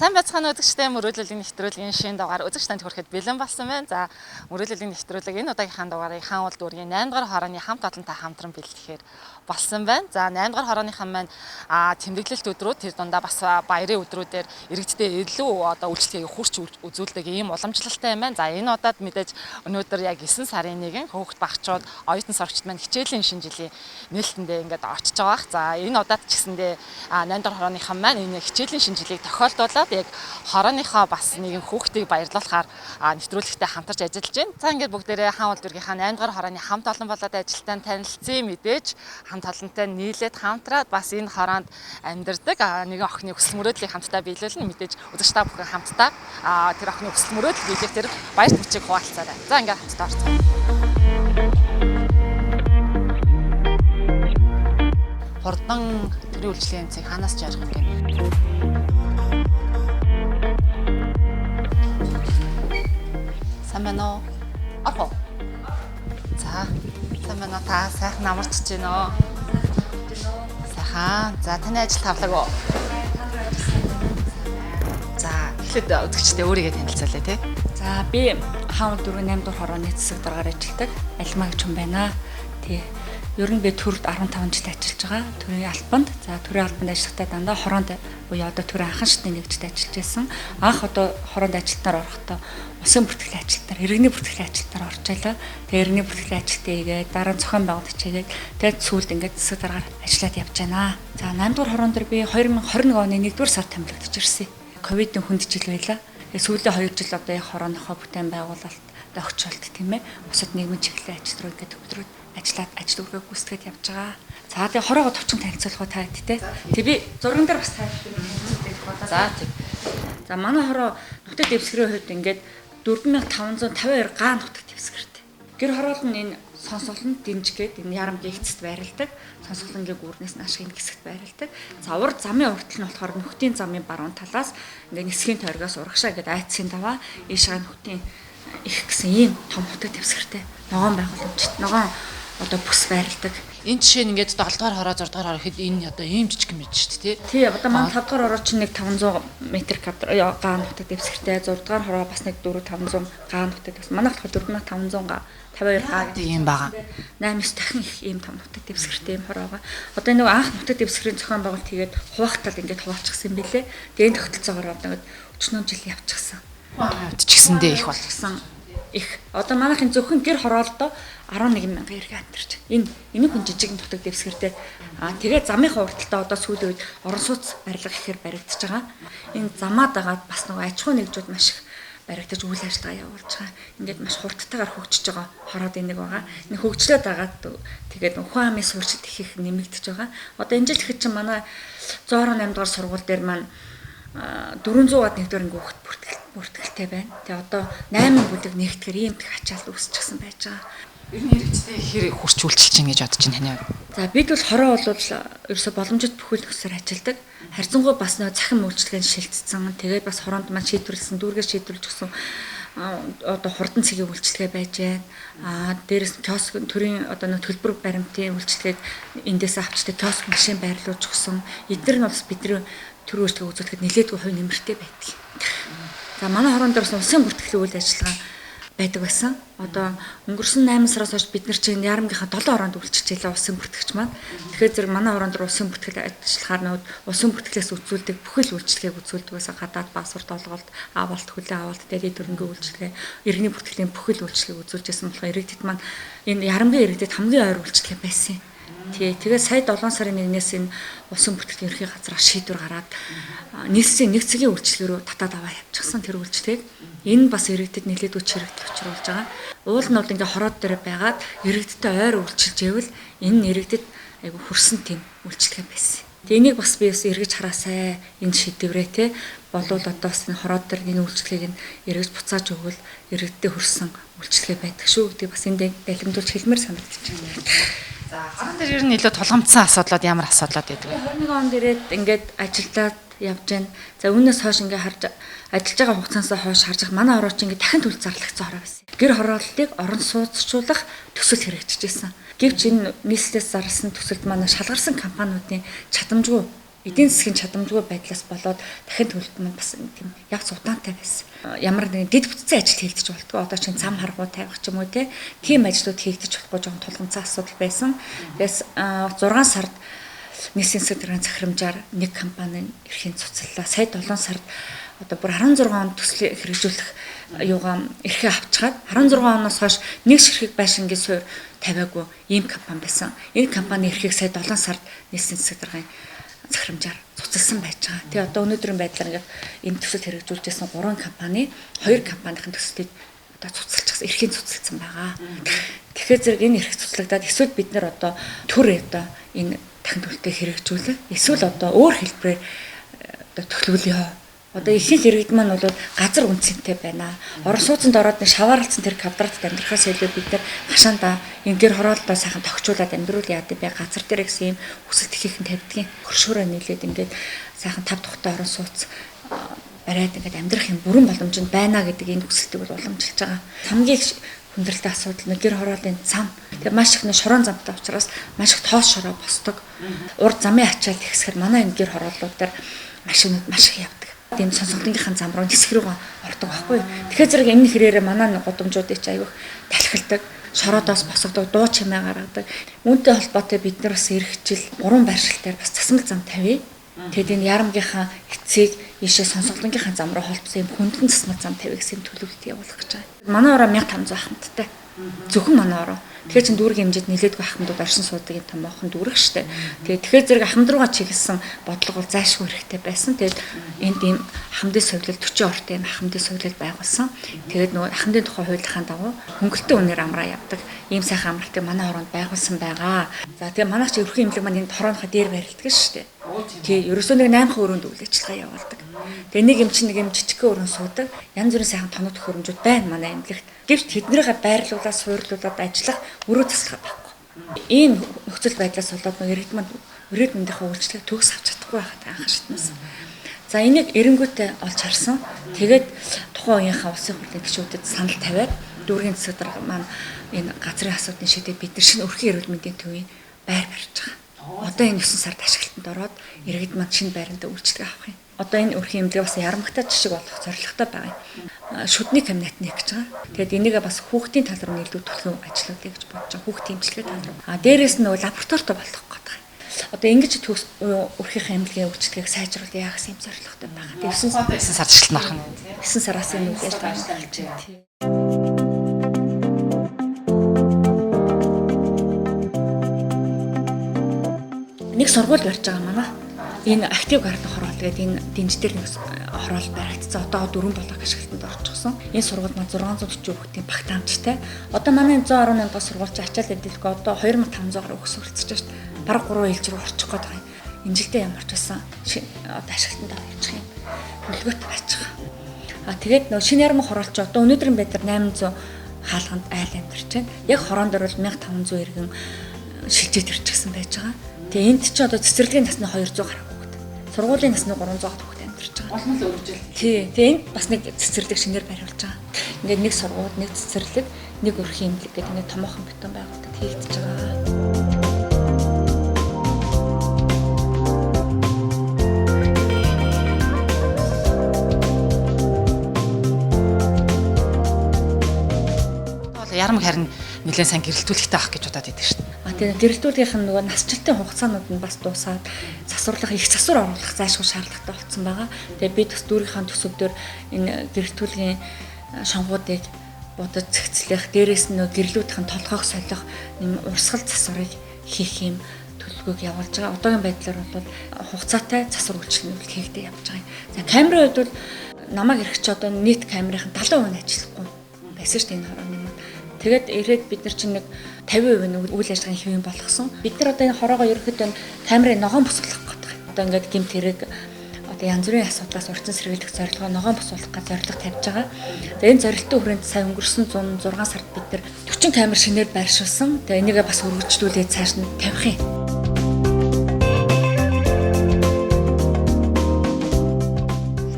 Сайн байцгаана үзэгчдээ, мөрөөдлийн нэвтрүүлгийн шинэ дугаар үзэгч танд хүрэхэд бэлэн болсон байна. За, мөрөөдлийн нэвтрүүлэг энэ удаагийнхаа дугаарыг Хаан уул дүүргийн 8 дугаар хорооны хамт олонтой хамтран бэлтгэхээр болсон байна. За, 8 дугаар хорооныхан маань тэмдэглэлт өдрүүд, тэр дундаа бас баярын өдрүүдээр иргэдтэй илүү одоо үйлчлэгийг хурц үзүүлдэг ийм уламжлалтай юм байна. За, энэ удаад мэдээж өнөөдөр яг 9 сарын 1 хөөхд багчууд, оюутан сурагчид маань хичээлийн шинэ жилийн нээлтэндээ ингээд очиж байгаа бах. За, энэ удаад ч гэсэндээ 8 дугаар хорооныхан маань энэ хичээлийн шинэ жилийг тохиолдуулаад яг хорооныхоо бас нэгэн хүүхдийг баярлуулахаар нэвтрүүлэгтээ хамтарч ажиллаж байна. За, ингээд бүгдээрээ Хаан уул дүүргийнхаа 8 дугаар хорооны хамт олон болоод ажилтан танилцсан, мэдээж хамт олонтой нийлээд хамтраад бас энэ хороонд амьдардаг нэгэн охины хүсэл мөрөөдлийг хамтдаа биелүүлнэ. Мэдээж үзэгч та бүхэн хамтдаа тэр охины хүсэл мөрөөдөл биелэх тэр баяр мөчийг хуваалцаарай. За, ингээд хамтдаа орцгоё. Хурдан төрийн үйлчлэгийн эмцэг хаанаас ч ярих юм гэнэ. Сайн байна уу? Орох уу? За, сайн байна уу? Та сайхан амарч байна уу? Сайхан. За, таны ажил тавлаг уу? За, эхлээд үзэгчдээ өөрийгөө танилцуулъя тий. За, би Хаан уул дүүргийн 8 дугаар хорооны засаг даргаар ажилладаг Альмаа гэж хүн байна. Тий. Ер нь би төрд 15 жил ажиллаж байгаа. Төрийн албанд. За, төрийн албанд ажиллахдаа дандаа хороонд буюу одоо төрийн анхан шатны нэгжид ажиллаж байсан. Анх одоо хороонд ажилтнаар орохдоо улсын бүртгэлийн ажилтнаар, иргэний бүртгэлийн ажилтнаар орж байлаа. Тэгээ иргэний бүртгэлийн ажилтны хийгээд, дараа нь зохион байгуулалт хийгээд, тэгээд сүүлд ингээд засаг даргаар ажиллаад явж байна. За, 8 дугаар хороон дээр би 2021 оны 1-р сард томилогдож ирсэн. Ковидын хүнд жил байлаа. Тэгээ сүүлийн 2 жил одоо яг хорооныхоо бүтээн байгуулалт, огчолт тийм ээ. Бусад нийгмийн чиглэлийн ажил руу ингээд төвлөрөөд ажиллаад ажил үүргээ гүйцэтгээд явж байгаа. За, тэгээ хороогоо товчхон танилцуулах уу та хэд те. Тэг би зурган дээр бас тайлбарлах. За, тэг. За, манай хороо нутаг дэвсгэрийн хувьд ингээд 4552 га нутаг дэвсгэртэй. Гэр хороол нь энэ сонсголонд дэмжгээд энэ ярамгийн эцэст байрладаг. Сонсголонгийн гүрнээс нааш энэ хэсэгт байрладаг. За, урд замын уртал нь болохоор нөхдийн замын баруун талаас ингээд нисхийн тойргоос урагшаа ингээд айцсын даваа ийшээ нөхдийн их гэсэн ийм том нутаг дэвсгэртэй. Ногоон байгууламжт, ногоон одоо бүс байрладаг. Энэ жишээ нь ингээд 7 дугаар хороо, 6 дугаар хороо гэхэд энэ одоо ийм жижиг юм биш үү тий? Тий, одоо манай 5 дугаар хороо чинь нэг 500 метр квадрат га нутаг дэвсгэртэй, 6 дугаар хороо бас нэг 4 500 га нутаг дэвсгэр. Манайх болохоор 4500 га 52 га гэдэг юм байгаа. 8 9 дахин их ийм том нутаг дэвсгэртэй юм хороо байгаа. Одоо нөгөө анх нутаг дэвсгэрийн зохион байгуулалт хийгээд хуваахтал ингээд хуваалчихсан юм билэ. Тэгээ энэ тогтолцоогоор одоо ингээд өчнөө жил явчихсан. Хувьд ч гэсэндээ их болчихсон. Их. Одоо манайхын зөвхөн гэр хороолдоо 11 мянган иргэн амьдарч. Энэ хүн жижиг нутаг дэвсгэртэй. Тэгээ замынхаа урталтаа одоо сүүлийн үед орон сууц барилга ихээр баригдаж байгаа. Энэ замаа дагаад бас нөгөө аж ахуйн нэгжүүд маш их баригдаж үйл ажиллагаа явуулж байгаа. Ингээд маш хурдтайгаар хөгжиж байгаа хороод энийг байгаа. Энэ хөгжлөө дагаад тэгээд хүн амын сурчид их их нэмэгдэж байгаа. Одоо энэ жил тэгэхэд чинь манай 118 дугаар сургууль дээр маань 400-аад нэгдүгээр анги хүүхэд бүртгэлтэй байна. Тэгээ одоо 8 бүлэг нэгтгэр ийм их ачаалал үүсчихсэн байж байгаа. Ер нь иргэдтэй хэр хурц үйлчилж чинь гэж бодож байна таны хувьд? За, бид бол хороо бол ерөөсө боломжит бүхэл нөхцөөр ажилладаг. Харьцангуй бас нөө цахим үйлчилгээнд шилжсэн. Тэгээд бас хороонд маань шийдвэрлсэн, дүүргээр шийдвэрлэж өгсөн одоо хурдан цэгийн үйлчилгээ байж байна. Дээрээс нь киоск төрийн одоо нөө төлбөр баримтын үйлчилгээг эндээс авчдаг киоск машин байрлуулж өгсөн. Эдгээр нь бас бидний төр үйлчилгээ үзүүлэхэд нэлээдгүй хувь нэмэртэй байдаг. За, манай хорон дээр бас улсын бүртгэлийн үйл ажиллагаа байдаг байсан. Одоо өнгөрсөн 8 сараас хойш бид нар чинь ярамгийнхаа 7 хороонд үйлчилж байлаа улсын бүртгэгч маань. Тэгэхээр зэрэг манай хорон дээр улсын бүртгэл ажиллахаар нүүд улсын бүртгэлээс үзүүлдэг бүхэл үйлчилгээг үзүүлдэг байсан. Гадаад паспорт олголт, авалт, хүлээн авалт, дэлхийд дөрөнгө үйлчилгээ, иргэний бүртгэлийн бүхэл үйлчилгээг үзүүлж байсан болохоор иргэдэд маань энэ ярамгийн иргэдэд хамгийн ойр үйлчилгээ байсан юм. Тий, тэгээд сая 7 сарын 1-ээс энэ улсын бүртгэлийн ерхий газраар шийдвэр гараад нийслэлийн нэг цэгийн үйлчилгээ рүү татаад аваа явчихсан тэр үйлчилгээг. Энэ бас иргэдэд нэлээдгүй чирэгдэл учруулж байгаа. Уул нь бол ингээ хороод дээр байгаад иргэдтэй ойр үйлчилж ивэл энэ нь иргэдэд айгу хөрсөн тийм үйлчилгээ байсан. Тэгээ энийг бас би бас эргэж хараасай энэ шийдвэрээ те болвол одоо бас энэ хороод дээр энэ үйлчилгээг нь эргэж буцааж өгвөл иргэдтэй хөрсөн үйлчилгээ байдаг шүү гэдгийг бас энд далимдуулж хэлмээр санагдчих байна. За, хорон дээр ер нь илүү тулгамдсан асуудлууд ямар асуудлууд байдаг вэ? 21 он дээрээд ингээд ажиллаад явж байна. За, үүнээс хойш ингээд харж ажиллаж байгаа хугацаанаас хойш харж байгаа манай хороо чинь ингээд дахин төлж зарлагдсан хороо байсан. Гэр хорооллыг орон сууцчуулах төсөл хэрэгжиж байсан. Гэвч энэ нийслэлээс зарласан төсөлд манай шалгарсан компаниудын чадамжгүй Эдийн засгийн чадамжгүй байдлаас болоод дахин төлөлт маань бас тийм явц удаантай байсан. Ямар нэгэн дэд бүтцийн ажил хийгдэж болтгоо. Одоо чинь зам харгуу тавих ч юм уу тийм ажлууд хийгдэж болохгүй жоохон тулгамцсан асуудал байсан. Тэгээс 6 сард нийслэлийн засаг даргын захирамжаар нэг компани эрхийн цуцаллаа. Сая 7 сард одоо бүр 16 онд төслийг хэрэгжүүлэх юугаа эрхээ авчгаад 16 оноос хойш нэг ширхэг байшингийн суурь тавиагүй ийм компани байсан. Энэ компани эрхийг сая 7 сард нийслэлийн засаг даргын захирамжаар цуцалсан байж байгаа. Тэгээ одоо өнөөдрийн байдлаар ингээд энэ төсөл хэрэгжүүлж байсан 3 компани, 2 компанийн төслийг одоо цуцалчихсан, эрхийн цуцалсан байгаа. Тэгэхээр зэрэг энэ эрх цуцлагдаад эсвэл бид нар одоо төр одоо энэ дахин төлөлтийг хэрэгжүүлэх, эсвэл одоо өөр хэлбэрээр одоо төлөвлөё. Одоо ихэнх иргэд маань бол газар үнцэнтэй байна. Орон сууцнд ороод нэг шаваарлцсан тэр квадратд амьдрахаас илүү бид нар хашаандаа энэ гэр хороолдоо сайхан тохижуулаад амьдруул яад бэ? Газар дээр гэсэн юм хүсэлт ихэнх нь тавьдгийн. Хөршөөрөө нийлээд ингээд сайхан тав тухтай орон сууц бариад ингээд амьдрах юм бүрэн боломж нь байна гэдэг энэ хүсэлтийг бол уламжилж байгаа. Хамгийн хүндрэлтэй асуудал нь гэр хороолын зам. Тэгээ маш их нэг шорон замтай учраас маш их тоос шороо босдог. Урд замын ачаал ихсэхээр манай энэ гэр хорооллууд дээр машинууд маш их явдаг. Тийм сонсголонгийнхэн зам руу нисэх рүү ордог байхгүй. Тэгэхээр зэрэг энэ хэрээрээ манай гудамжуудыг ч аягүй талхилдаг, шороодоос босгодог, дуу чимээ гаргадаг. Үүнтэй холбоотой бид нар бас эх жил 3 байршил дээр бас засмал зам тавья. Тэгэд энэ ярамгийнхаа эцсийг ийшээ сонсголонгийнхаа зам руу холбосон юм хөндлөн засмал зам тавья гэсэн төлөвлөлт явуулах гэж байгаа. Манай ороо 1500 ахмадтай. Зөвхөн манай ороо. Тэгэхээр чин дүүргийн хэмжээд нэлээдгүй ахмадууд оршин суудаг юм томоохон дүүрэг штэ. Тэгээд тэгэхээр зэрэг ахмад руугаа чиглэсэн бодлого бол зайлшгүй хэрэгтэй байсан. Тэгээд энд ийм ахмадын совилол 40 ортой ийм ахмадын совилол байгуулсан. Тэгээд нөгөө ахмадын тухай хуулийнхаа дагуу хөнгөлтөө үнээр амраа явдаг ийм сайхан амралтыг манай хороонд байгуулсан байгаа. За тэгээд манай чи өрхийн эмнэлэг маань энэ хорооныхоо дээр барилдаг штэ. Тий, ерөөсөө нэг 8 өрөөнд үйл ажиллагаа явуулдаг. Тэгээ нэг юм чинь нэг юм жижигхэн өрөөнд суудаг. Янз бүрийн сайхан тоног төхөөрөмжүүд байна манай эмнэлэгт. Гэвч тэднийхээ байрлуулаад суурлуулад ажиллах өрөө тасалгаа байхгүй. Ийм нөхцөл байдлаас болоод нэг иргэд маань өрөөд мэндийнхээ үйлчлэгийг төгс авч чадахгүй байхад анхан шатнаас. За энийг эренгүүтээ олж харсан. Тэгээд тухайн үеийнхээ улсын хурлын гишүүдэд санал тавиад дүүргийн засаг дарга маань энэ газрын асуудлыг шийдээд бид нар шинэ өрхийн эрүүл мэндийн төвийн байр барьж байгаа. Одоо энэ 9 сард ашиглалтанд ороод иргэд маань шинэ байранд үйлчлэг авах юм. Одоо энэ өрхийн эмнэлэг бас ярамгтай жишг болох зорилготой байгаа юм. Шүдний кабинет нэх гэж байгаа. Тэгээд энийгээ бас хүүхдийн тал руу нийлүү төлхөө ажлуудыг гэж бодож байгаа. Хүүхдийн эмчилгээ тал руу. А дээрээс нь нөгөө лабораторитой болох гээд байгаа юм. Одоо ингэж төгс өрхийнхээ эмнэлгийн үйлчлэгийг сайжруулах яа гэсэн юм зорилготой байгаа. Тэгээд 9 сард ажилтнанд орох нь тийм. 9 сараас энэ үйл ажиллагаа болж байна. Нэг сургууль барьж байгаа манай. Энэ актив гарден хороол гэдэг энэ дэнж дээр нэг хороол баригдсан. Одоо 4 блок ашиглалтанд орчихсон. Энэ сургууль маань 640 хүүхдийн багтаамжтай. Одоо манай 118 дахь сургууль чи ачаал эдэлгүй одоо 2500 гаруй хүүхд суралцж байна шүү дээ. Бараг 3 ээлж рүү орчих гээд байгаа юм. Энэ жилдээ ямар ч байсан одоо ашиглалтанд орчих юм. Төлөвлөгөөт байж байгаа. А тэгээд нөө шинэ ярмаг хороол чи одоо өнөөдрийн байдлаар 800 хаалганд айл амьдарч байна. Яг хорон дээр бол 1500 иргэн шилжээд ирчихсэн байж байгаа. Тэгээ энд чи одоо цэцэрлэгийн насны 200 гаруй хүүхэд. Сургуулийн насны 300 гаруй хүүхэд амьдарч байгаа. Улам л өргөжөл. Тий. Тэгээ энд бас нэг цэцэрлэг шинээр бариулж байгаа. Ингээд нэг сургууль, нэг цэцэрлэг, нэг өрхийн эмнэлэг гэдэг ингээд томоохон бетон байгуулалт хийгдэж байгаа. Бол ярамг харин нэлээд сайн гэрэлтүүлэхтэй авах гэж бодоод идэв шүү дээ. А тэгээ гэрэлтүүлгийнх нь нөгөө насжилтын хугацаанууд нь бас дуусаад засварлах их засвар оруулах зайлшгүй шаардлагатай болсон байгаа. Тэгээ бид бас дүүргийнхаа төсөв дээр энэ гэрэлтүүлгийн шонгуудыг будаж зэгцлэх, дээрээс нь нөгөө гэрлүүдийн толгойг солих нэм урсгал засварыг хийх юм төлөвлөгөөг явуулж байгаа. Одоогийн байдлаар бол хугацаатай засвар үйлчилгээ хийгдээ явж байгаа юм. За камерын хувьд бол намайг ирэх чи одоо нийт камерын 70% нь ажиллахгүй байсан шүү дээ энэ хорооны маань. Тэгээд ирээд бид нар чинь нэг 50% нь үйл ажиллагааны хэвийн болгосон. Бид нар одоо энэ хороогоо ерөнхийдөө камерын ногоон босгох гэдэг. Одоо ингээд гэмт хэрэг одоо янз бүрийн асуудлаас урьдчилан сэргийлэх зорилгоо ногоон босгох гэж зорилго тавьж байгаа. Тэгээд энэ зорилтын хүрээнд сая өнгөрсөн 106 сард бид нар 40 камер шинээр байршуулсан. Тэгээд энийгээ бас өргөжлүүлээд цааш нь тавих юм.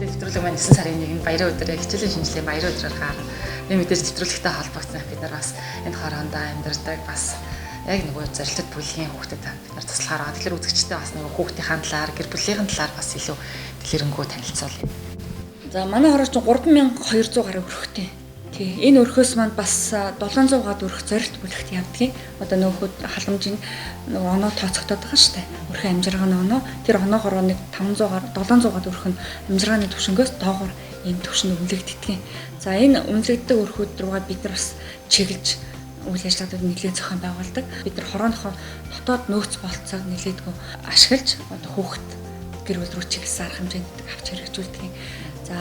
Нэвтрүүлэг маань 9 сарын 1-нд баярын өдөр яг хичээлийн шинжилгээ баярын өдрөөр гарна. Нэг мэдээж нэвтрүүлэгтэй холбогдсон бид нар бас энэ хороондоо амьдардаг бас Яг нөгөө зорилтод бүлгийн хүүхдэд бид нар туслахаар байгаа. Тэгэхээр үзэгчтэй бас нөгөө хүүхдийн талаар, гэр бүлийнхэн талаар бас илүү дэлгэрэнгүй танилцуулъя. За манай хороо чинь 3200 гаруй өрхтэй. Тий. Энэ өрхөөс маань бас 700 гад өрх зорилт бүлэгт явдгийг. Одоо нөөхөд халамжийн нөгөө оноо тооцогдоод байгаа шүү дээ. Өрхөн амжиргааны оноо. Тэр оноогоор нэг 500 гар 700 гад өрх нь амжиргааны түвшингөөс доогоор ийм түвшинд үнэлэгддэг. За энэ үнэлэгддэг өрхүүд рүүгээ бид нар бас чиглэж үйл ажиллагаанууд нэлээд зохион байгуулдаг. Бид нар хорооныхоо дотоод нөөц болцоог нэлээдгүй ашиглаж одоо хүүхэд гэр бүл рүү чиглэсэн арга хэмжээнд авч хэрэгжүүлдэг. За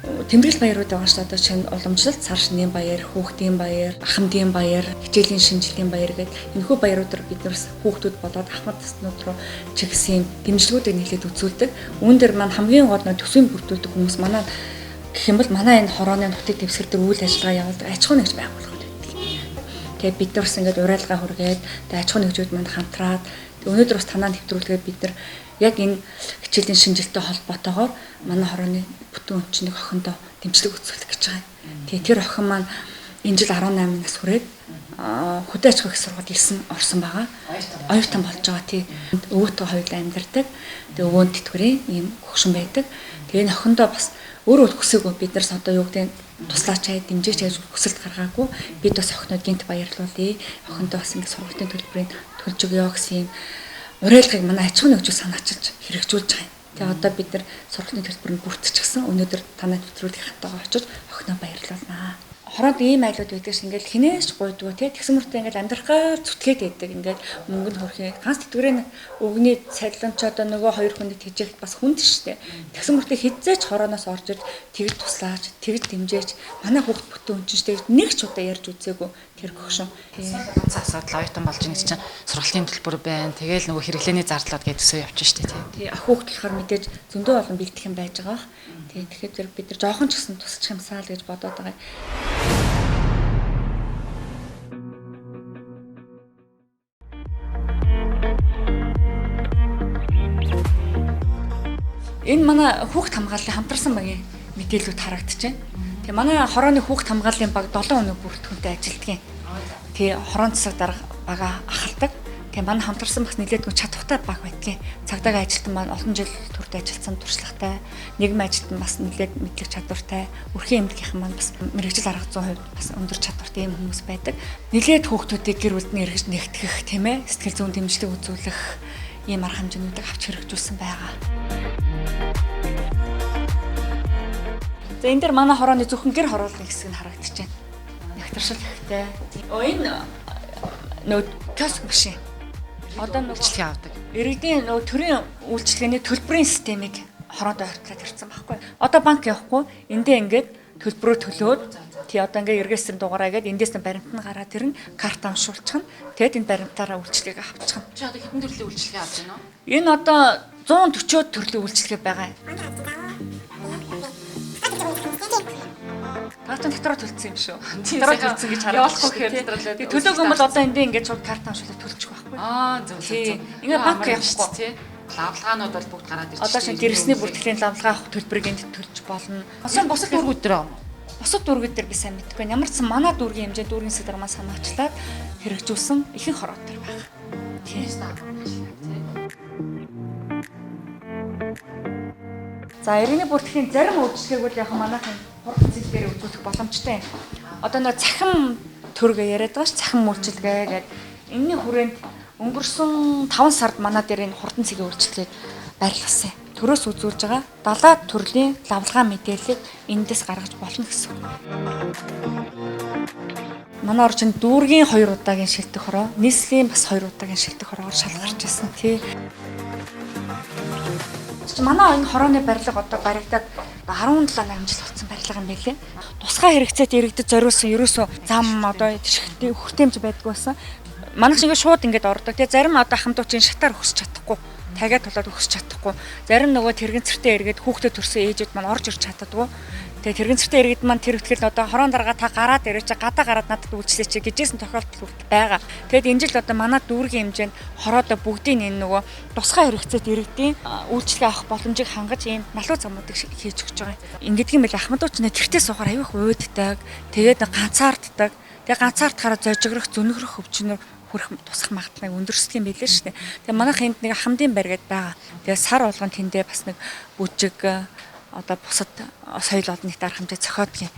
тэмдэглэл баярууд байгаа шүү дээ. Одоо шинэ уламжлалт сар шинийн баяр, хүүхдийн баяр, ахмадын баяр, хичээлийн шинэ жилийн баяр гэдэг энэхүү баяруудаар бид нар хүүхдүүд болоод ахмад наснууд руу чиглэсэн дэмжлэгүүдийг нэлээд үзүүлдэг. Үүн дээр маань хамгийн гол нь төсвийн бүрдүүлдэг хүмүүс манай гэх юм бол манай энэ хорооны нутгийг дэвсгэр дээр үйл ажиллагаа явуулдаг аж ахуйн нэгж байгууллагууд байдаг. Тэгээд бид нар бас ингээд уриалгаа хүргээд тэгээд аж ахуйн нэгжүүд манд хамтраад өнөөдөр бас танаа нэвтрүүлгээр бид нар яг энэ хичээлийн шинжилтэй холбоотойгоор манай хорооны бүтэн өнчнийг охиндоо дэмжлэг үзүүлэх гэж байгаа юм. Тэгээ тэр охин маань энэ жил 18 нас хүрээд хөдөө аж ахуйн их сургуульд ирсэн орсон байгаа. Оюутан болж байгаа тий. Өвөөтэйгээ хоёулаа амьдардаг. Тэгээ өвөөнд тэтгэврийн ийм хөгшин байдаг. Тэгээ энэ охиндоо бас өөрөө хүсээгүй бид нараас одоо юу гэдэг туслаач ай дэмжээч ай хүсэлт гаргаагүй. Бид бас охиноо гинт баярлуулъя. Охиндоо бас ингэ сургуулийн төлбөрийг төлж өгөө гэсэн юм уриалгыг манай аж ахуйн нэгжүүд санаачилж хэрэгжүүлж байгаа юм. Тэгээ одоо бид нар сургуулийн төлбөр нь бүрдчихсэн. Өнөөдөр танай нэвтрүүлгийнхэнтэйгээ очиж охиноо баярлуулнаа. Хороонд ийм айлууд байдаг ш ингээл хинээс ч гуйдгүй те тэгсэн мөртөө ингээл амьдрахаар зүтгээд байдаг. Ингээл мөнгө нь хөрхий. Ганц тэтгэврийн өвгний цалин ч одоо нөгөө хоёр хүнд тэжээх бас хүнд штэ. Тэгсэн мөртөө хизээч хорооноос орж ир тэгж туслаач, тэгж дэмжээч манай хүүхд бүтэн өнчин штэ гэж нэг ч удаа ярьж үзээгүй тэр гөгшин. Ганц асуудал оюутан болж байгаа чинь сургалтын төлбөр байна. Тэгээл нөгөө хэрэглээний зардлууд гэж төсөө явчих штэ тий. Тий, хүүхд болохоор мэдээж зөндөө олон бэлтгэх юм байж байгаа. Тий, тэгэхээр бид нар жоохон ч гэсэн тусчих юмсаа л гэж бодоод байгаа. Энэ манай хүүхд хамгааллын хамтарсан багийн мэдээлүүд харагдаж байна. Тэгээ манай хорооны хүүхд хамгааллын баг 7 өнөг бүрэлдэхүүнтэй ажилладаг юм. Тэгээ хорон засаг дарга бага ахалдаг. Тэгээ манай хамтарсан багс нэлээдгүй чадвартай баг байдгийн. Цагдаагийн ажилтан маань олон жил төрд ажилласан туршлагатай, нийгмийн ажилтан бас нэлээд мэдлэг чадвартай, өрхийн эмнэлгийнхэн маань бас мэргэжил арга зүйн хувьд бас өндөр чадвартай ийм хүмүүс байдаг. Нэлээд хүүхдүүдийг гэр бүлд нь эргэж нэгтгэх, тийм ээ, сэтгэл зүйн дэмжлэг үзүүлэх ийм арга хэмжээнүүдийг авч хэрэгжүүлсэн байгаа. За энэ дээр манай хорооны зөвхөн гэр хорооллын хэсэг нь харагдаж байна. Нягтршил ихтэй. Энэ нөгөө киоск машин. Одоо нөгөө үйлчилгээ авдаг. Иргэдийн нөгөө төрийн үйлчилгээний төлбөрийн системийг хороонд ойртлоод ирсэн байхгүй. Одоо банк явахгүй эндээ ингээд төлбөрөө төлөөд тий одоо ингээд эргээсрэн дугаараа гээд эндээс нь баримт нь гараад ирнэ, карт амшуулчихна. Тэгэд энэ баримтаараа үйлчилгээг авчихна. Чи одоо хэдэн төрлийн үйлчилгээ авч байна вэ? Энэ одоо 140 төрлийн үйлчилгээ байгаа юм. Та ч дотроо төлсөн юм шүү. Дотроо төлсөн гэж хараад. Явуулахгүй гэхээр дотроо төлөө. Төлөөгүй бол одоо эндээ ингээд шууд карт амшуулаад төлчих байхгүй. Аа зөв зөв. Ингээд банк явахгүй тий. Лавлгаанууд бол бүгд гараад ирж. Одоо шинэ гэрсний бүртгэлийн лавлгаа авах төлбөрийг энд төлж болно. Бусад дүүргүүд дээр юм уу? Бусад дүүргүүд дээр би сайн мэдэхгүй. Ямар ч сан манай дүүргийн хэмжээ дүүргийн засаг дарга маань санаачлаад хэрэгжүүлсэн ихэнх хороод төр байна. Тийм. За иргэний бүртгэлийн зарим үйлчлэгийг бол яг манайхан хурдан зэл дээр үзүүлэх боломжтой юм. Одоо нөө цахим төргөө яриад байгаа ш цахим үйлчилгээ гэдэг. Энэний хүрээнд өнгөрсөн 5 сард манай дээр энэ хурдан цэгийн үйлчилгээг байрлуулсан юм. Төрөөс үзүүлж байгаа 70 төрлийн лавлгаа мэдээллийг эндээс гаргаж болно гэсэн үг. Манай орчин дүүргийн 2 удаагийн шилтэх хороо, нийслэлийн бас 2 удаагийн шилтэх хороогоор шалгарч байсан тий. Манай энэ хорооны барилга одоо баригдаад 17 8 жил болсон барилга юм байлээ. Тусгай хэрэгцээт иргэдэд зориулсан ерөөсөө зам одоо хүртээмж байдгүй байсан. Манайх шиг шууд ингээд ордог. Тэгээ зарим одоо ахмадуучин шатаар өсч чадахгүй, тагаа тулаад өсч чадахгүй. Зарим нөгөө тэрэгцэртэй эргээд хүүхдэд төрсөн ээжүүд маань орж ирч чаддаггүй. Тэгээ тэрэгцэртэй иргэд маань тэр ихтгэл одоо хорон дарга та гараад ирээч гадаа гараад надад үйлчлээч гэжсэн тохиолдол хүртэл байгаа. Тэгэд энэ жил одоо манай дүүргийн хэмжээнд хороодоо бүгдийг энэ нөгөө тусгай хэрэгцээт иргэдийн үйлчлэгээ авах боломжийг хангаж ийм налуу замуудыг хийж өгч байгаа юм. Ингэдэг юм бэл ахмадууч нэ тэртээ суухаар аюух уйддаг. Тэгээд ганцаарддаг. Тэгээ ганцаардахаараа зожигрох, зөнөгрөх өвчнөр хүрэх тусах магадлалыг өндөрсдөг юм билээ шүү дээ. Тэгээ манайх энд нэг хамдын байр гэдээ байгаа. Тэгээ сар болгон тэндээ бас нэг бүжиг одоо бусад соёл олон нийт арга хэмжээ зохиодгийн.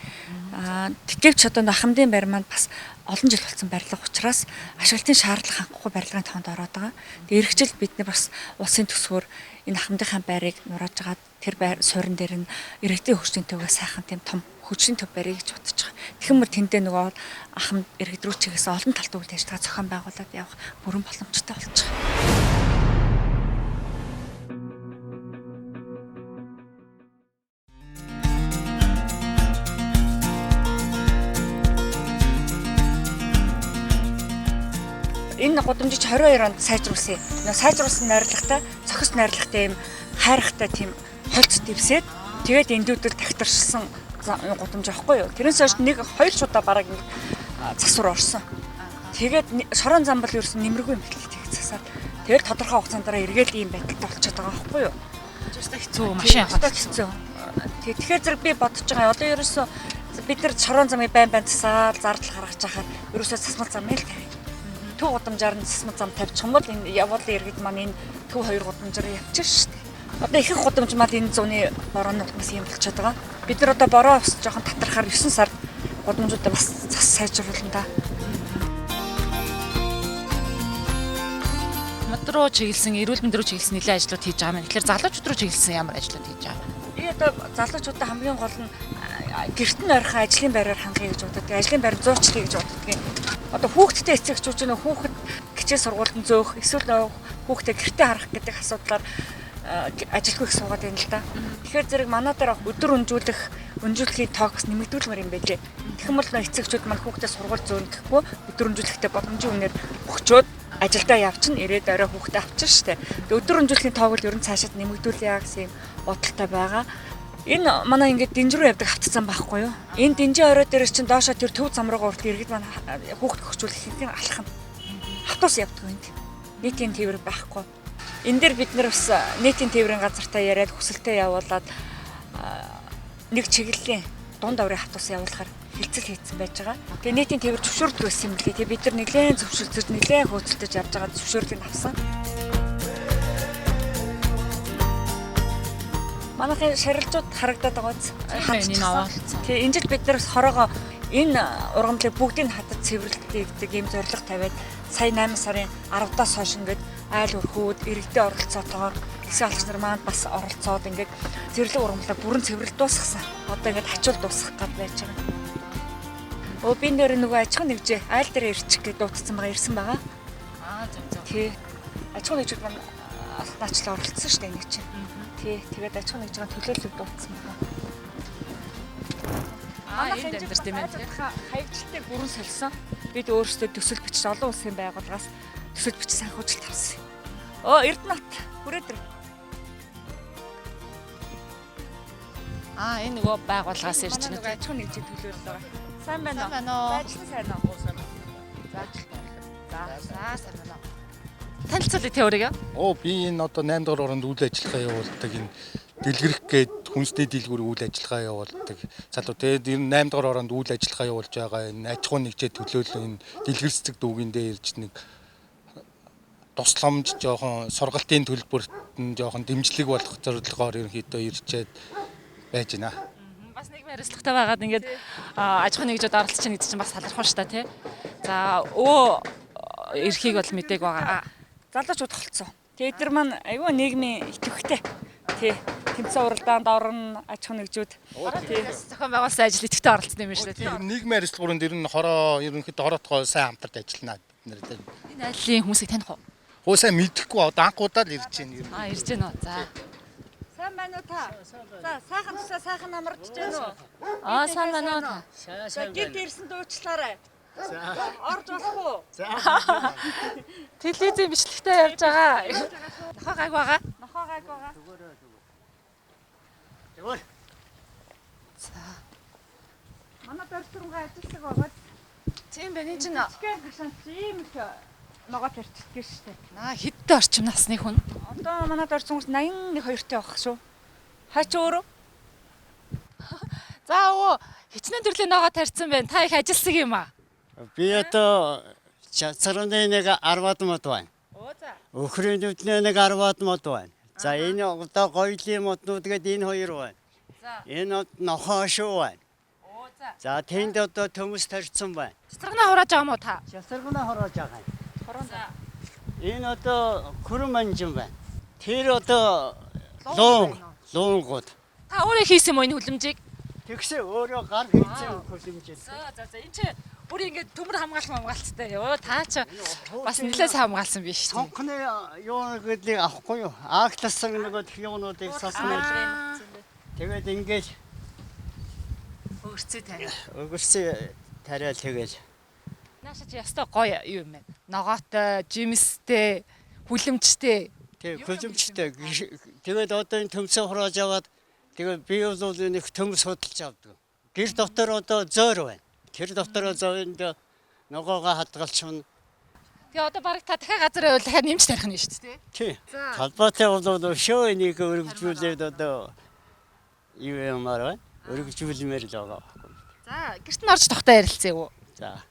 Тэтгэвч одоо хамдын байр маань бас олон жил болсон барилга учраас ашиглалтын шаардлага хангахгүй барилгын тоонд ороод байгаа. Тэгээ эх жил бид нар бас улсын төсвөр энэ хамдынхаа байрыг нурааж байгаа тэр байр суурин дээр нь иргэдийн хөгжлийн төвөө сайхан тийм том хөгжлийн төв барья гэж бодож байгаа. Тэгэх юм бол тэндээ нөгөө ахмад иргэд рүү чиглэсэн олон талт үйл ажиллагаа зохион байгуулад явах бүрэн боломжтой болж байгаа. Энэ гудамжич 22 онд сайжруулсан. Сайжруулсан найрлагатай, цохис найрлагатай юм хайрхтай тийм хольц дэвсээд тэгээд эндүүдэл тагтаршсан гудамж аахгүй юу. Тэрнээс хойш нэг хоёр шудаа бараг нэг засвар орсон. Тэгээд шорон зам бол ерөөсөн нэмэргүй юм билээ тэгээд засаад. Тэгээд тодорхой хугацаанд дараа эргээл ийм байдалтай болчиход байгаа аахгүй юу. Өстой хэцүү машин явах хэцүү. Тэгэхээр зэрэг би бодож байгаа. Одоо ерөөсөө бид нар шорон замыг байн байн засаад зардал гаргаж байхад ерөөсөө засмал замыг л тавина. Төв гудамжаар нь засмал зам тавьчих юм бол энэ явуулын иргэд маань энэ төв хоёр гудамжаар явчих шүү дээ. Одоо ихэнх гудамж маань энэ зууны борооны улмаас юм болчиход байгаа. Бид нар одоо бороо ус жоохон татрахаар 9 сард гудамжуудаа бас цас сайжруулна да. Мод руу чиглэсэн, эрүүл мэнд рүү чиглэсэн нэлээд ажлууд хийж байгаа юм. Тэгэхээр залуучууд руу чиглэсэн ямар ажлууд хийж байгаа юм? Би одоо залуучуудаа хамгийн гол нь гэрт нь ойрхон ажлын байраар хангая гэж боддог. Ажлын байр зуучлая гэж боддог. Одоо хүүхдтэй эцэгчүүд чинь хүүхэд хичээл сургуульд нь зөөх, эсвэл хүүхдээ гэртээ харах гэдэг асуудлаар ажилгүй их суугаад байна л да. Тэгэхээр зэрэг манай дээр өдөр өнжүүлэх, өнжүүлэхийн тоог бас нэмэгдүүлмээр юм байлээ. Тэгэх юм бол эцэгчүүд маань хүүхдээ сургууль зөөнө гэхгүй өдөр өнжүүлэхдээ боломжийн үнээр өгчөөд ажилдаа явчихна, ирээд орой хүүхдээ авчихна шүү дээ. Тэгээ өдөр өнжүүлэхийн тоог л ер нь цаашаад нэмэгдүүлье гэсэн юм бодолтой байгаа. Энэ манай ингээд дэнж рүү явдаг автцсан байхгүй юу? Энэ дэнжийн орой дээр чинь доошоо тэр төв зам руугаа хүртэл иргэд маань хүүхд хөгжүүлэх хэрэг алхам. Автобус явдаг энд. Нийтийн тээвэр байхгүй. Энэ дээр бид нар бас нийтийн тээврийн газартаа яриад хүсэлтээ явуулаад нэг чиглэлийн дунд аврын автобус явуулахар хилцэл хийцэн байж байгаа. Тэгээ нийтийн тээвэр зөвшөөрдөг байсан юм лээ. Тэгээ бид нар нэлээд зөвшөлдөж, нэлээд хөөцөлдөж явж байгаа зөвшөөрлийг авсан. Манайхын шарилжууд харагдаад байгаа биз? Энэ овоолцсон. Тэгээ энэ жил бид нар бас хороогоо энэ ургамлыг бүгдийг хатад цэвэрлэдэг гэдэг ийм зорилго тавиад сая 8 сарын 10-даас хойш ингээд айл өрхүүд иргэдийн оролцоотойгоор хэсэг алч нар маань бас оролцоод ингээд зэрлэг ургамлаа бүрэн цэвэрлэл дуусгасан. Одоо ингээд хачуул дуусгах гээд байж байгаа. Өө би нэр нөгөө аж ахуйн нэгжээ айл дээр ирчих гээд дуудсан байгаа ирсэн байгаа. Аа зөв зөв. Тий. Аж ахуйн нэгжүүд маань наачлаа оролцсон шүү дээ нэг чинь. Тий. Тэгээд аж ахуйн нэгжийн төлөөлөл дуудсан байгаа. Аа энд амьдарч тийм ээ. Хаягчлалтай бүрэн сольсон. Бид өөрсдөө төсөл бичиж олон улсын байгууллагаас төсөл бичиж санхүүжилт авсан. Оо Эрдэнэт хүрээд ир. Аа энэ нөгөө байгууллагаас ирж байна. Аж ахуйн нэгжийн төлөөлөл байгаа. Сайн байна уу? Сайн байна уу? За ажиллан сайн уу? Сайн байна. За сайн байна уу? Танилцуулъя те өөрийгөө. Оо би энэ одоо 8 дугаар оронд үйл ажиллагаа явуулдаг энэ дэлгэрэх гээд хүнсний дэлгүүр үйл ажиллагаа явуулдаг. Залуу тэгээд энэ 8 дугаар оронд үйл ажиллагаа явуулж байгаа энэ аж ахуйн нэгжээ төлөөлөн энэ дэлгэр цэцэг дүүгэн дээр ирж нэг тусламж жоохон сургалтын төлбөрт нь жоохон дэмжлэг болох зорилгоор ерөнхийдөө ирчээд байж байна. Бас нийгмийн хариуцлагатай байгаад ингээд аж ахуйн нэгжүүд оролцож чинь гэдэг чинь бас талархуу шүү дээ тий. За өө эрхийг бол мэдээг байгаа. Залуучууд холцсон. Тэгээ эдгээр маань айгүй нийгмийн идэвхтэй. Тий. Тэмцээн уралдаанд орно аж ахуйн нэгжүүд. Тий. Зохион байгуулсан ажил идэвхтэй оролцсон юм шүү дээ тий. Нийгмийн хариуцлагын дэр нь хороо ерөнхийдөө хороотгоо сайн хамтарч ажиллана бид нэр тий. Энэ айлын хүмүүсийг таних уу? Хөө сайн мэдэхгүй одоо анхудаа л ирж байна ер нь. Аа ирж байна уу? За. Сайн байна уу та? За сайхан тусаа сайхан амарч байна уу? Аа сайн байна уу та? За гэрт ирсэн дуучлаарай. Орж болох уу? Телевизийн бичлэгтэй явж байгаа. Нохоо гайг байгаа. Нохоо гайг байгаа. За. Манай дөрвөрөнгө ажилладаг байгаад Тийм байна. Энэ чинь жижигхэн гашаан ийм их ногоо тарчдаг шүү дээ. наа хэдэн орчим насны хүн? Одоо манай дөрвөрөнгө 81 2-тэй байх шүү. Хаач өөрөө? За өвөө хичнээн төрлийн ногоо тарьсан байна. Та их ажилсаг юм аа. Би одоо Цацраны нэг 10-аад мод байна. Оо за. Өхрийн нүдний нэг 10-аад мод байна. За энэ одоо гоёлын моднууд гэдэг энэ хоёр байна. За. Энэ нохоо шүү байна. Оо за. За тэнд одоо төмөс тарьсан байна. Цацрагнаа хурааж байгаа юм уу та? Цацрагнаа хурааж байгаа юм. За. Энэ одоо хүрэн манжин байна. Тэр одоо луун, луунгууд. Та өөрөө хийсэн юм уу энэ хүлэмжийг? Тэгсэн өөрөө гар хийсэн хүлэмж. За за за энэ чи бүр ингээд төмөр хамгаалах хамгаалттай. Ёо та чи бас нэлээд сайн хамгаалсан биш үү? Цонхны юу гэдгийг авахгүй юу? Аагтласан нөгөө юунуудыг сасна. Тэгээд ингээд Өгөрцөө тариа. өгөрцөө тариа тэгэл. Нааша чи ястай гоё юм байна. Ногоотой, жимстэй, хүлэмжтэй. Тэг хүлэмжтэй. Тэгээд одоо энэ төмсөө хурааж аваад тэгээд би бол нэг төмс судалж авдаг. Гэр дотор одоо зөөр байна. Тэр дотор зөөнд ногоогоо хадгалчихна. Тэгээ одоо бараг та дахиад газар байвал дахиад нэмж тарих нь шүү дээ. Тий. Талбайтай бол өшөө энийг өргөжүүлээд одоо юу юмар байна. Өргөжүүлмээр л байгаа байхгүй. За гэрт нь орж тухтай ярилцъя уу? За.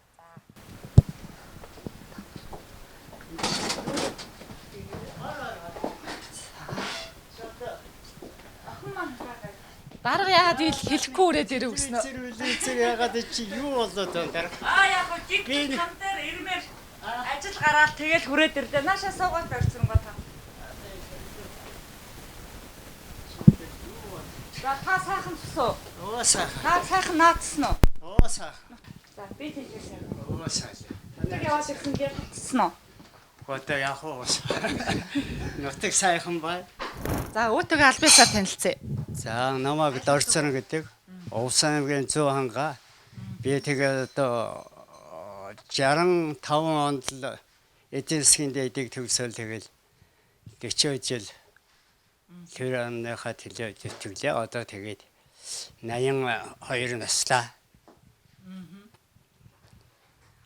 Дарга яагаад ил хэлэхгүй үрээд ирэв гэснэ. Зэрвэлээ яагаад чи юу болоод байна дарга? Аа яг хөө гиг там дээр ирмээр ажил гараал тэгэл хүрээд ирлээ. Нааша суугаад барьцсангаа та. За та сайхан цус уу? Оо сайхан. Та сайхан наацсан уу? Оо сайхан. За би тийшээ сайхан. Оо сайхан. Нэг яваад ирсэн гэр цсан уу? Одоо яг уу. Нутаг сайхан бай. За өөтөөгөө аль биесээр танилцъя. За намайг Дорцорон гэдэг Увсан аймгийн Зүү ханга. Би тэгээд одоо 65 онд л эдийн засгийн дэдийг төгсөөл тэгэл 40 жил тэр амныхаа төлөө зүтгэлээ. Одоо тэгээд 82 наслаа.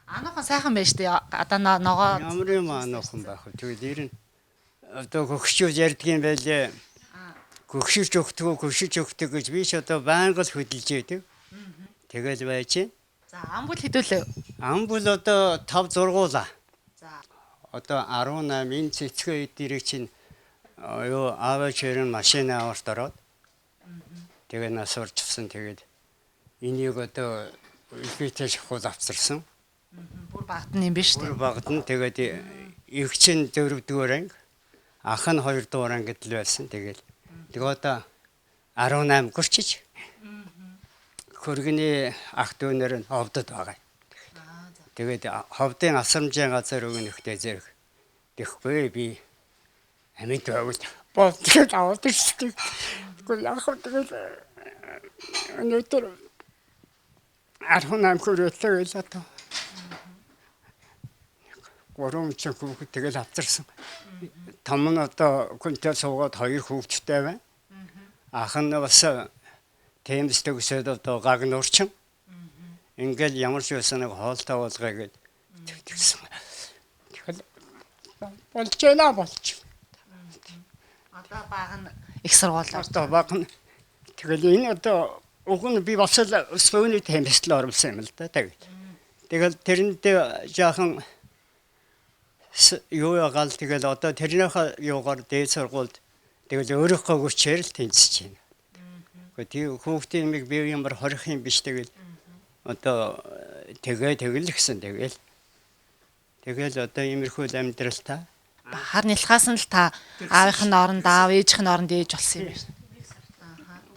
Ануухан сайхан байж тээ. Одоо ногоо Ямар юм ануухан байх вэ? Тэгэл ер нь одоо хөгшүүл ярьдгийн байлээ. Хөгшиж өгдөг, хөгшиж өгдөг гэж би ч одоо байнга л хөдөлж яадаг. Тэгэл байж байна. За ам бүл хэдүүлээ. Ам бүл одоо 5 6-уулаа. За. Одоо 18 энэ цэцгээ эдэрийг чинь юу аав чирэн машин аварт ороод тэгээ нас орчихсон. Тэгээд энийг одоо илгээтэй шахуул авчирсан. Бүр багт нь юм биш Бүр үү? багт нь тэгээд их чинь дөрөвдүгээр анги, ах нь хоёрдугаар ангид л байсан. Тэгээд тэгээ одоо 18 гөрчиж хөргөний ах дүүнэр нь ховдод байгаа. Тэгээд ховдын асрамжийн газар өгнөхтэй зэрэг тэхгүй би амьд байвал болтол аваад ирсэн. Тэгвэл яг хөө тэгэл өнөөдөр 18 хүрээлээ л одоо. Гурван ч хүүхэд тэгэл авчирсан. Том нь одоо хүнтэй суугаад хоёр хүүхэдтэй байна. Ах нь бас Темс төгсөөд одоо гагнуурчин. Ингээл ямар ч байсан нэг хоолтой болгоё гэж тэгсэн. Тэгэл болж байна болж. Одоо баг нь их сургуулиар. Одоо баг нь тэгэл энэ одоо уг нь би бас л спөний Темст л оруулсан юм л да тэгэл. Тэгэл тэрэндээ жаахан юу ягаал тэгэл одоо тэрнийхээ юугаар дээд сургуульд тэгэл өөрийнхөө хүчээр л тэнцэж байна. Гэхдээ тий хүүхдийн юмыг би ямар хорих юм биш тэгэл одоо тэгээ тэгэл гисэн тэгэл. Тэгэл одоо иймэрхүү л амьдрал та. Хар нялхаас нь л та аавынх нь оронд аав, ээжийнх нь оронд ээж болсон юм байна.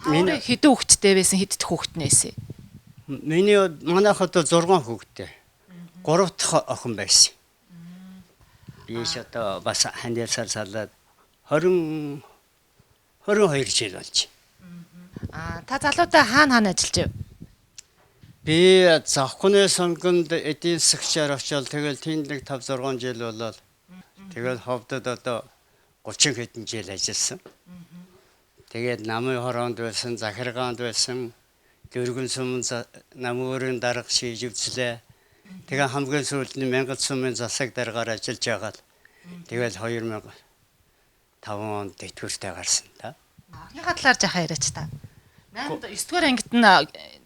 Миний хэдэн хүүхэдтэй байсан, хэд дэх хүүхэд нь байсан? Миний манайх одоо 6 хүүхэдтэй. 3 дахь охин байсан. Би ч одоо бас ханьяасаар салаад 20 22 жил болж. Аа та залуудаа хаана хаана ажиллаж байв? Би завхны сонгонд эдийн засгчаар очиод тэгэл тэнд нэг 5 6 жил болоод тэгэл ховдод одоо 30 хэдэн жил ажилласан. Тэгээд намын хороонд байсан, захиргаанд байсан, дөрвөн сумын намын өрөөний дарга шийж үзлээ. Тэгээ хамгийн сүүлд нь Мянган сумын засаг даргаар ажиллаж байгаад тэгэл 2005 онд тэтгэвртэй гарсан та. Охиныхаа талаар жаахан яриач та. 8 9 дугаар ангид нь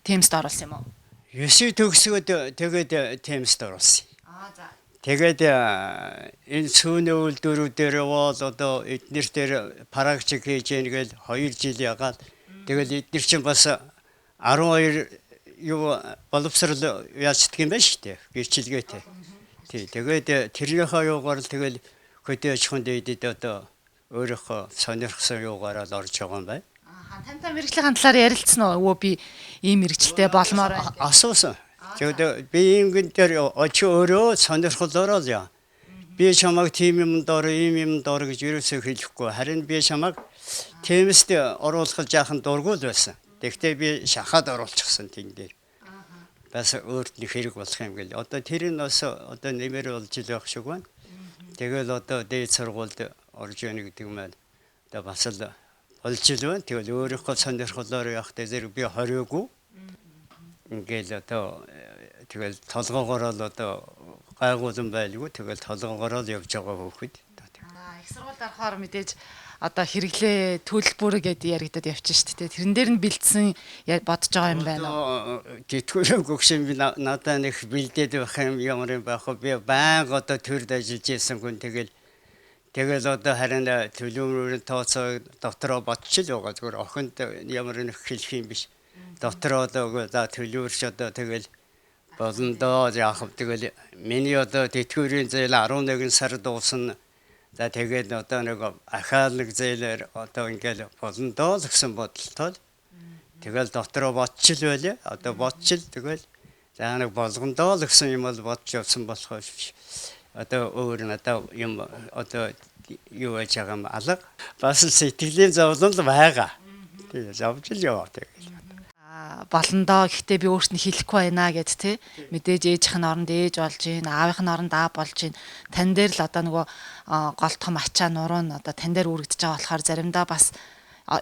Темст оруулсан юм уу? 9 төгсгөөд тэгээд Темст оруулсан. Аа за. Тэгээд энэ сүүний үйлдвэрүүдээр яваал одоо эднэр дээр практик хийж гин гээл 2 жил ягаал. Тэгэл эднэр чинь бас 12 юу боловсрол яачдаг юм байна шүү дээ. Гэрчилгээтэй. Тий. Тэгээд тэрнийхээ юугаар л тэгэл хөдөө аж ахуйн дээдэд одоо өөрийнхөө сонирхсан юугаар л орж байгаа юм байна. Аа, тантай мэргэжлийн талаар ярилцсан уу? Өвөө би ийм мэргэжилтэй болмоор байна. Асуусан. Тэгээд би ингэн дээр очи өөрөө сонирхолоороо л яа. Би чамайг тийм юмд ор, ийм юмд ор гэж юусоо хэлэхгүй. Харин би чамайг темст оруулах жаахан дургуул байсан. Тэгтээ би шахаад оруулчихсан тэн дээр. Бас өөрт нь хэрэг болох юм гэл. Одоо тэр нь бас одоо нэмэр болж ил байх шиг байна. Тэгэл одоо дээд сургуульд орж яах гэдэг маань одоо бас л болж ил байна. Тэгэл өөрийнхөө сонирхолоор явах дээр зэрэг би хориогүй. Ингээл одоо тэгэл толгоогоор л одоо гайгуулсан байлгүй. Тэгэл толгоогоор л явж байгаа хөөхөд. Аа, их сургуульд орохоор мэдээж одоо хэрэглээ төлбөр гэдээ яригадад явчих шүү дээ. Тэрэн дээр нь бэлдсэн бодож байгаа юм байна уу? Тэтгэврээ гөгшин би надаа нэг бэлдээд байх юм ямар юм байх вэ? Би байнга одоо төрд ажиллаж исэн хүн тэгэл тэгэл одоо харин төлөвлөрийн тооцоо дотроо бодчих л байгаа. Зүгээр охинд ямар нэг хэлэх юм биш. Дотроо одоо за төлөвлөрч одоо тэгэл болно доо яах вэ? Тэгэл миний одоо тэтгэврийн зээл 11 сар дуусна. За тэгээд одоо нэг ахаал нэг зээлээр одоо ингээл болно доо л гэсэн бодолтой. Тэгэл дотроо бодчил байлаа. Одоо бодчил тэгэл за нэг болгондоо л гэсэн юм бол бодж явсан болохоор одоо өөр надад юм одоо юу яаж байгаа юм алга. Бас л сэтгэлийн зовлон л байгаа. Тэгээ зовж л яваа тэгэл. Болондоо гэхдээ би өөрт нь хэлэхгүй байна гэд те мэдээж ээжийнх нь оронд ээж болж гин, аавынх нь оронд аав болж гин. Тан дээр л одоо нөгөө гол том ачаа нуруу нь одоо тан дээр үргэлдэж байгаа болохоор заримдаа бас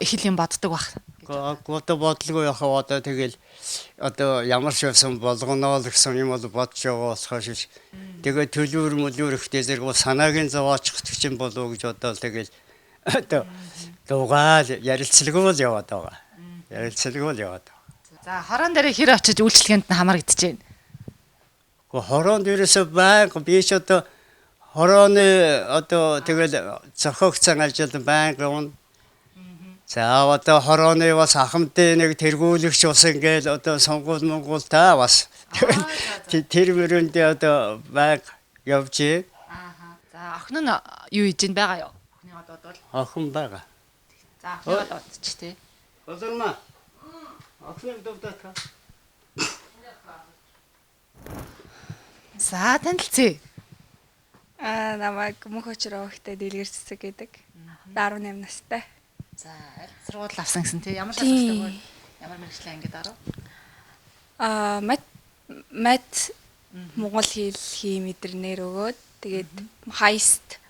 их л юм боддог байх. Одоо бодлого яхав одоо тэгэл одоо ямар ч байсан болгоно л гэсэн юм бол бодож байгаа болохоор шиш. Тэгээ төлөвөр мөлөөр ихтэй зэрэг санаагийн зовоочих чинь болов гэж бодоол тэгэл одоо дугаал ярилцлаггүй л яваад байгаа. Ярилцлаггүй л яваад. За хорон дээр хэр очиж үйлчлэгээнд нь хамаарагдаж байна? Гэхдээ хорон дээрээсээ байнга би ч одоо хорооны одоо тэгэл зохиогцсон ажил байнга явна. За одоо хорооны бас ахмадын нэг тэргүүлэгч бас ингээл одоо сонгуул монгол та бас тэр мөрөндөө одоо байнга явж. За охин нь юу хийж ин байгаа юу? Охиныгоо дуудвал. Охин байгаа. За охиныгоо дуудчих тий. Болормаа. Охиныг дуудаа. За танилцъя. Аа намайг Мөнх өчрөө өгтэй Дэлгэр цэцэг гэдэг. 18 настай. За аль сургууль авсан гэсэн тий ямар шалгалт өгөөд ямар мэргэжлийн ангид оров? Аа мат монгол хэл хий мэдэрнээр өгөөд тэгээд хайст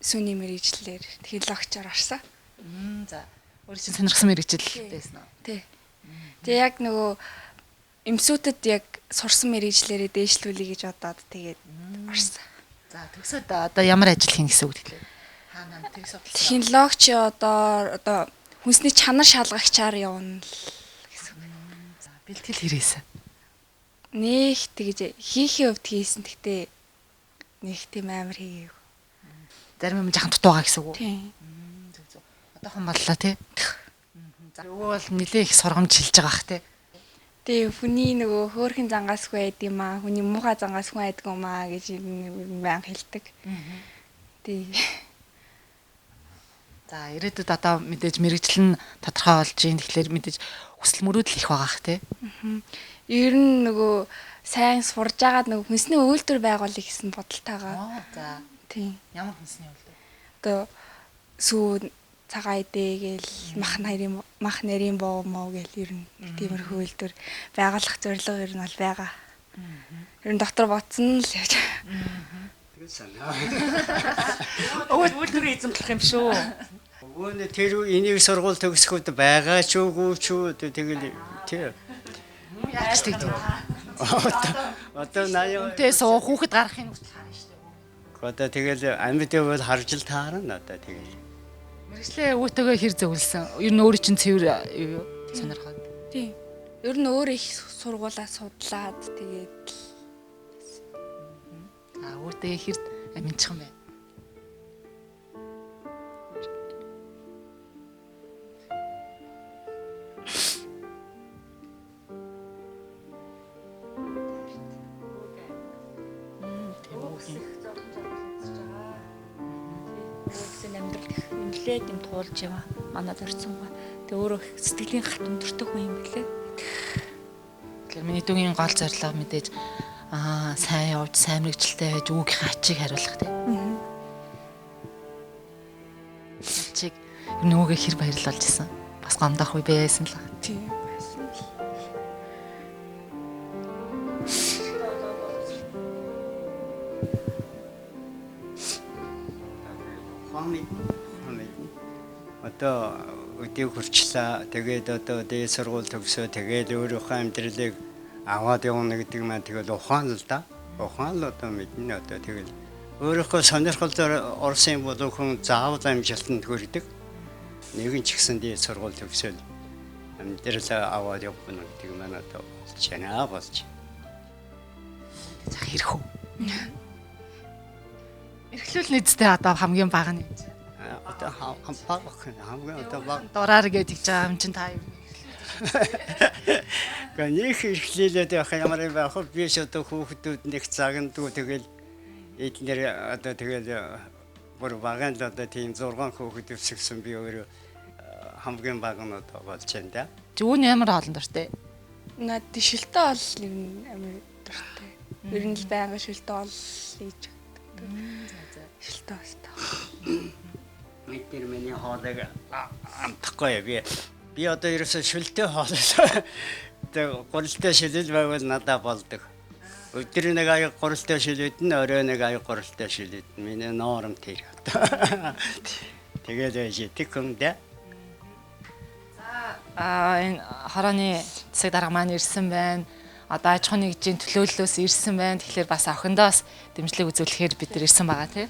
сүний мэргэжлэр технологичоор орсон. За өөр чинь сонирхсан мэргэжил байсан уу? Тий. Тэгээ яг нөгөө эмсүүтэд яг сурсан мэргэжлэрээ дээшлүүлэе гэж бодоод тэгээд орсон. За төгсөөд одоо ямар ажил хийнэ гэсэн үг тэгэхээр? Хаана төгс судалсан? Технологич одоо хүнсний чанар шалгагчаар явна л гэсэн үг. За бэлтгэл хэрээсэн. Нэх тэгж хийхийн хувьд хийсэн. Гэхдээ нэг тийм амар хийгээгүй. Зарим юм жахан дутуугаа гэсэн үг үү? Тийм. Зөв зөв. Одоохон боллоо тий. За өвөө бол нилээ их сургамж хэлж байгаа х тий. Тэгээ хүний нөгөө хөөрхөн зангаас хүн айд юм аа, хүний муухай зангаас хүн айдаг юм аа гэж баян хэлдэг. Тий. За ирээдүйд одоо мэдээж мэрэгжил нь тодорхой болж байна. Тэгэхээр мэдээж хүсэл мөрөөдөл их байгаа х тий. Ер нь нөгөө сайн сурж агаад нөгөө хүнсний үйлдвэр байгуулъя гэсэн бодолтойгоо. За Тийм. ямар хүнсний үйлдвэр? Одоо сүү цагаан идэ гээл мах нарийн боо моо гээл ер нь тиймэрхүү үйлдвэр байгуулах зорилго ер нь бол байгаа. Ер нь дотор бодсон л явж. Тэгэл санаа. Үйлдвэрийн эзэмтлэх юм шүү. Өвөө нь тэр энийг сургууль төгсөхөд байгаа ч үгүй ч үү тэгэл тий. Яаж тэгдэг вэ? Одоо 80 Тэ суу хүүхэд гарахын хүртэл харна шүү дээ. Одоо тэгэл амьд бол харж л таарна одоо тэгэл. Мэргэжлээ өвөөтэйгээ хэр зөвлөсөн? Ер нь өөрөө чинь цэвэр юу сонирхоод. Тийм. Ер нь өөр их сургуулаа судлаад тэгээд За өвөөтэйгээ хэр амжих юм бэ? Өвсөн амьдрал их нэлээд юм туулж яваа. Манад орцсонгоо. Тэг өөрөө сэтгэлийн хат өндөртэй хүн юм билээ. Тэгэхээр миний дүүгийн гол зорилго мэдээж сайн явж, сайн мэрэгчлээ байж үүгийнхээ ачийг хариулах тийм. Ачийг ер нь үүгээ хэр баярлуулж исэн. Бас гомдох үе байсан л байна. Тийм байсан л. Ухаан мэднэ. Одоо өдийг хүрчлээ. Тэгээд одоо дээд сургууль төгсөө. Тэгээд өөрийнхөө амьдралыг аваад явна гэдэг маань тэгэл ухаан л да. Ухаан л одоо мэднэ одоо тэгэл өөрийнхөө сонирхолтой орсон бол хүн заавал амжилтанд хүрдэг. Нэгэн ч гэсэн дээд сургууль төгсөөл амьдралаа аваад явна гэдэг маань одоо болж байна болж. За хэрэг үү? Эрхлүүл нийцтэй одоо хамгийн бага нь юм чи. Одоо бага хамгийн одоо бага. Дураар гэж тэгж байгаа юм чинь та юм. Гэхдээ нэг эрхлээлээд байх ямар юм байх вэ? Би ч одоо хүүхдүүд нэг загнадгүй тэгэл эднэр одоо тэгэл бүр багаан л одоо тийм 6 хүүхэд өсгсөн би өөрөө хамгийн бага нь одоо болж байна да. Зүүн ямар хоолнд дуртай? Наад шилтэй ол ер нь амар дуртай. Ер нь л байнга шилтэй ол хийж өгдөг. Шилтэй олтой. Бид нар миний хоолыг амтахгүй би. Би одоо ерөөсөө шүлтэй хоолой. Тэгээ гурилтай шилэл байвал надад болдог. Өдөр нэг аяг гурилтай шилэд нь, орой нэг аяг гурилтай шилэд нь. Миний норм тэр. Тэгээд байж тэг хүндэ. За энэ хорооны засаг дарга маань ирсэн байна. Одоо аж ахуйн нэгжийн төлөөллөөс ирсэн байна. Тэгэхээр бас охиндоо бас дэмжлэг үзүүлэхээр бид нар ирсэн байгаа тий.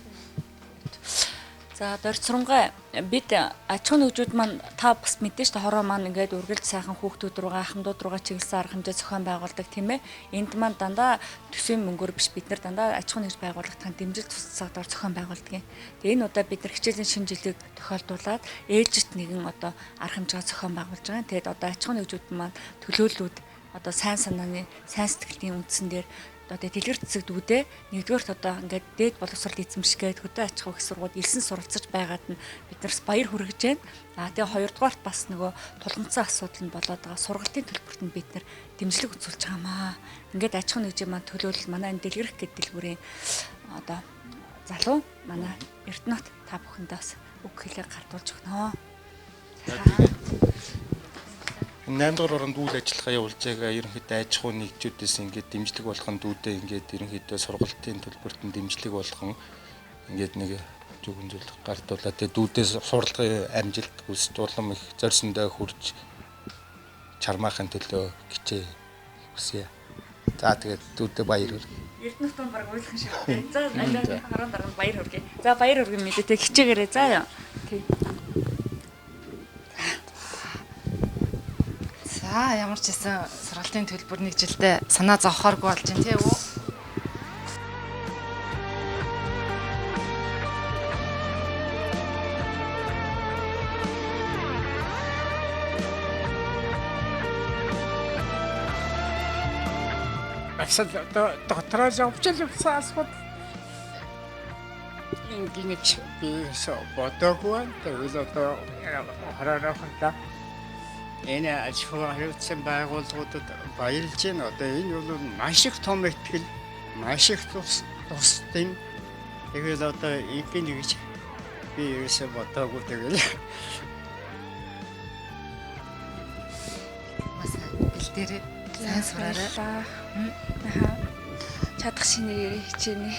За дорцоронгаа бид аж ахуйн нэгжүүд маань та бас мэдэн шүү дээ хороо маань ингээд үргэлж сайхан хүүхдүүд рүүгээ ахмадууд рүүгээ чиглэсэн арга хэмжээ зохион байгуулдаг тийм ээ. Энд маань дандаа төсвийн мөнгөөр биш бид нар дандаа аж ахуйн нэгж байгууллагын дэмжил тусцаадаар зохион байгуулдаг юм. Тэгээ энэ удаа бид нар хичээлийн шинэ жилийг тохиолдуулаад ээлжит нэгэн одоо арга хэмжээ зохион байгуулж байгаа. Тэгээд одоо аж ахуйн нэгжүүд маань төлөөллүүд одоо сайн санааны сайн сэтгэлийн үндсэн дээр одоо дэлгэр цэцэг дүүдээ нэгдүгээрт одоо ингээд дээд боловсрол эзэмшгээд хөдөө аж ахуй их сургууль элсэн суралцаж байгаад нь бид нарс баяр хүргэж байна. Аа тэгээ хоёрдугаарт бас нөгөө тулгамдсан асуудал нь болоод байгаа сургалтын төлбөрт нь бид нар дэмжлэг үзүүлж байгаа маа. Ингээд аж ахуйн нэгжийн маань төлөөлөл манай энэ дэлгэрэх гэдэг дэлгүүрийн одоо залуу манай Эрдэнэт та бүхэндээ бас үг хэлээ гардуулж өгнө. 8 дугаар оронд үйл ажиллагаа явуулж байгаа ерөнхийдөө аж ахуйн нэгжүүдээс ингээд дэмжлэг болгон дүүдээ ингээд ерөнхийдөө сургалтын төлбөрт нь дэмжлэг болгон ингээд нэг зүгэн зүйл гардуулаад тэгээ дүүдээс сурлагын амжилт хүсэж улам их зорьсондоо хүрч чармаахын төлөө хичээ хүсье. За тэгээд дүүдээ баяр хүргэе. Эрдэнэт он баг уйлах шиг байна. За аль хорон дараа нь баяр хүргэе. За баяр хүргэе мэдээ тэг хичээгээрэй заа яа. Тий. За ямар ч гэсэн сургалтын төлбөр нэг жилдээ санаа зовхооргүй болж байна тий үү? Бас л одоо дотроос явж л явсан асуудал. Ингэнэж би бодоогүй байна. Тэгвэл одоо хорооноохонда Энэ аж ахуй хариуцсан байгууллагуудад баярлж байна. Одоо энэ бол маш их том ихтгэл, маш их тусдим. Тэгэл одоо ингэнэ гэж би ерөөсөө бодоогүй тэгэл. Бас бэлдээрээ сайн сураарай. Аа. Чадах шинээр хичээнэ.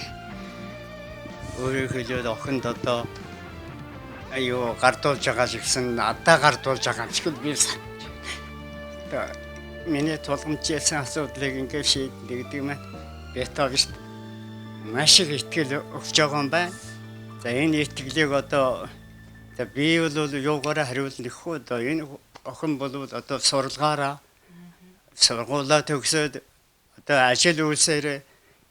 Өөрөөр хэлбэл охинд одоо аюу гардуулж байгаа шигсэн надаа гардуулж байгаа юм шиг л би одоо миний тулгамжсэн асуудлыг ингээд шийднэ гэдэг маань бета биш маш их итгэл өгч байгаа юм байна. За энэ итгэлийг одоо за би бол юугаараа хариулна гэхгүй одоо энэ охин бол одоо сурлагаараа сургуулаа төгсөөд одоо ажил үйлсээр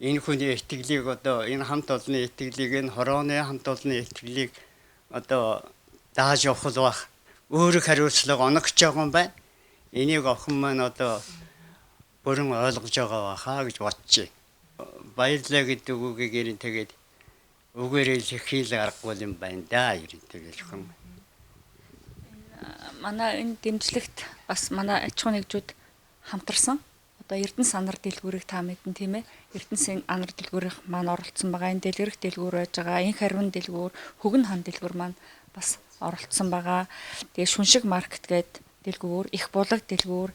Энэ хүний итгэлийг одоо энэ хамт олонны итгэлийг энэ хорооны хамт олонны итгэлийг одоо дааж явах л бах. Өөрөх хариуцлага оногч байгаа юм байна. Энийг охин маань одоо бүрэн ойлгож байгаа баха гэж бодчих. Баярлалаа гэдэг үгийг ер нь тэгээд үгээрээ хэлэх аргагүй юм байна да ер нь тэгэл охин. Манай энэ дэмжлэгт бас манай аж ахуйн нэгжүүд хамтарсан. Одоо Эрдэнэ санар дэлгүүрийг та мэднэ тийм ээ. Эрдэнэ анар дэлгүүрийнх маань оролцсон байгаа. Энэ дэлгэрэх дэлгүүр байж байгаа. Инх хариун дэлгүүр, хөгөн хан дэлгүүр маань бас оролцсон байгаа. Тэгээ шүншиг маркет гээд дэлгүүр, их булаг дэлгүүр,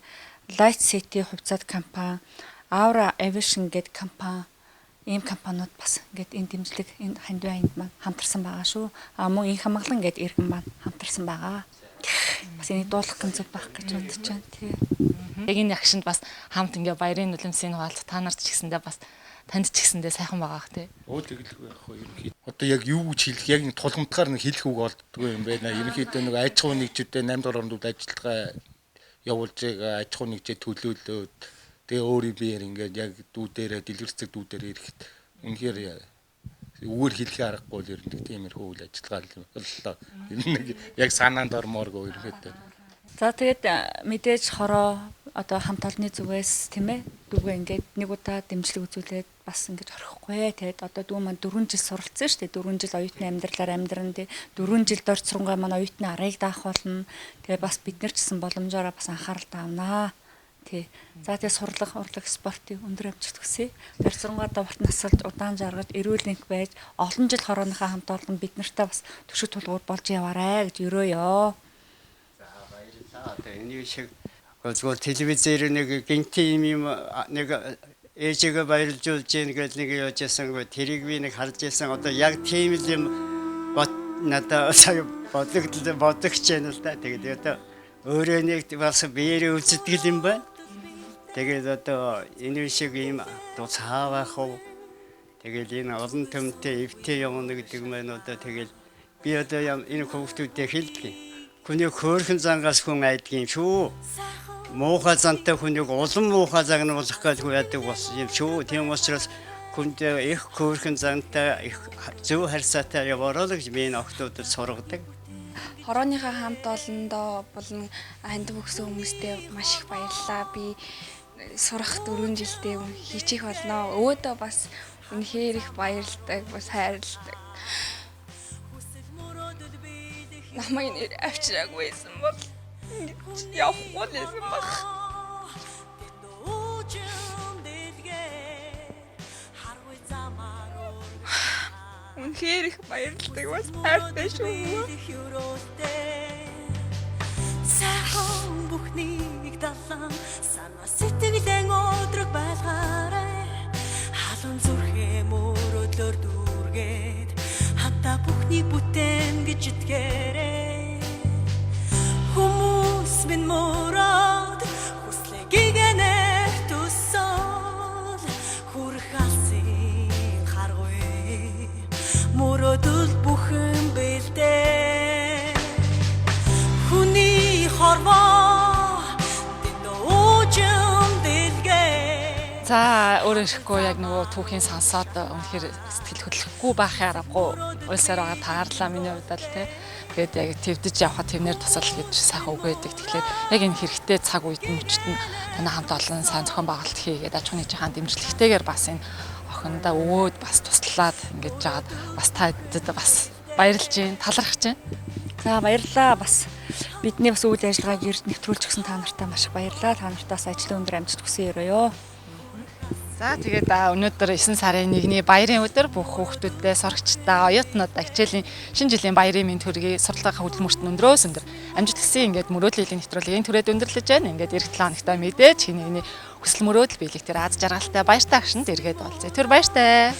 Light City хувьцаат компани, Aura Aviation гээд компани ийм компаниуд бас ингээд энэ дэмжлэг энэ хандив аянд маань хамтарсан байгаа шүү. А мөн инх хамглан гээд иргэн маань хамтарсан байгаа. Бас энийг дуулах гэнцэг байх гэж бодож байна тий. Яг энэ агшинд бас хамт ингээ баярын нулимсын хуваалт та нарт ч гэсэндээ бас танд ч гэсэндээ сайхан байгаа х тий. Өө тэгэлгүй яг хөө ерөнхийдөө одоо яг юу гэж хэлэх яг нэг тулгамдгаар нэг хэлэх үг олддгүй юм байна. Ерөнхийдөө нэг аж ахуйн нэгжүүдээ 8 дугаар оронд ажиллагаа явуулж байгаа аж ахуйн нэгжээ төлөөлөөд тэгээ өөрийн биеэр ингээд яг дүү дээрээ дэлгэрцэг дүү дээрээ ирэхэд үнэхээр үгээр хэлэх аргагүй л ер нь тиймэрхүү үйл ажиллагаа л боллоо. Ер нь нэг яг санаанд ормооргүй ерөнхийдөө. За тэгээд мэдээж хороо одоо хамт олонны зүгээс тийм ээ дүүгээ ингээд нэг удаа дэмжлэг үзүүлээд бас ингэж орхихгүй. Тэгээд одоо дүү маань 4 жил суралцсан шүү дээ. 4 жил оюутны амьдралаар амьдран тий. 4 жил дорцрунгаа маань оюутны арайг даах болно. Тэгээд бас бид нар ч гэсэн боломжоор бас анхаарал тавнаа. Тий. За тэгээ сурлах, урлаг, спортыг өндөр амжилт хүсье. Дорцрунгаа даварт насалж удаан жаргаж, эрүүл энх байж, олон жил хорооныхаа хамт олон бид нартай бас төшөг тулгуур болж яваарэ гэж өрөөё. За баярлалаа. Одоо энийг шиг зүгээр телевизээр нэг гинти юм нэг ээжигээ баярлжуулж гин гэж нэг яаж ясангүй тэрийг би нэг харж ясан. Одоо яг тийм л юм бот надад сая бодлогдол бодогч юм л да. Тэгээд одоо өөрөө нэг бас биеэрээ үздэг юм байна. Тэгээд одоо энэ шиг ийм цаа байх уу? Тэгээд энэ олон төмтэй эвтэй явна гэдэг маань одоо тэгэл би одоо энэ хүүхдүүдэд хэлдэг. Хүний хөөрхөн зангаас хүн айдаг юм шүү. Муухай зантай хүнийг улам муухай загнуулах гэж яадаг бас юм шүү. Тийм учраас хүнд их хөөрхөн зантай их зөв харьцаатай яваарай л гэж би энэ охтуудад сургадаг. Хорооныхаа хамт олондоо болон хандив өгсөн хүмүүстээ маш их баярлалаа. Би сурах 4 жилдээ хичээх болно. Өвөөдөө бас үнэхээр их баярлдаг, бас хайрладаг. Намайг нэр авчираагүй байсан бол ингэж явахгүй л байсан баг. Үнэхээр их баярлдаг, бас хайртай шүү. Сайхан бүхнийг далан санаа сэтгэлэн өдрөг байлгаарай. Халуун зүрхээ мөрөдлөөр дүүргээд хамтаа бүхнийг бүтээн гэж итгээрэй. Хүмүүс минь мөрөөд хүслээ гигэнээр төсөөл хүрх алсын харгүй мөрөөдөл бүхэн бэлдээ. Хүний хорвоо дэндүүжин дэлгээ. За өөрөө ирэхгүй яг нөгөө түүхийн сонсоод үнэхээр сэтгэл хөдлөхгүй байх аргагүй уйлсаар байгаа таарлаа миний хувьд л тий. Тэгээд яг твдэж явхад тэрнэр тусал гэж сайхан үг байдаг. Тэгэхээр яг энэ хэрэгтэй цаг үед нь мөчт нь танай хамт олон сайн зохион байгуулалт хийгээд аж ахуйн нэгжийнхаа дэмжлэгтэйгээр бас энэ охиндоо өвөөд бас туслаад ингэж жагаад бас та бас баярлж гин талархаж гин. За баярлалаа. Бас бидний бас үйл ажиллагааг эрд нэвтрүүлж өгсөн та нартай маш их баярлалаа. Та нартаас ажлын өндөр амжилт хүсье өрөөё. За тэгээд өнөөдөр 9 сарын 1-ний баярын өдөр бүх хүүхдүүдтэй, сурагчдаа, оюутнуудаа хичээлийн шинэ жилийн баярын мэнд хүргэе. Сурлагын хөдөлмөрт нь өндрөөс өндөр амжилт хүсье. Ингээд мөрөөдлийн нэвтрүүлгийг энэ түрээд өндөрлөж байна. Ингээд эх 7 хоногтой мэдээж хин нэгний хүсэл мөрөөдөл биелэх тэр аз жаргалтай баяртай агшинд эргээд олзъя. Тэр баяртай.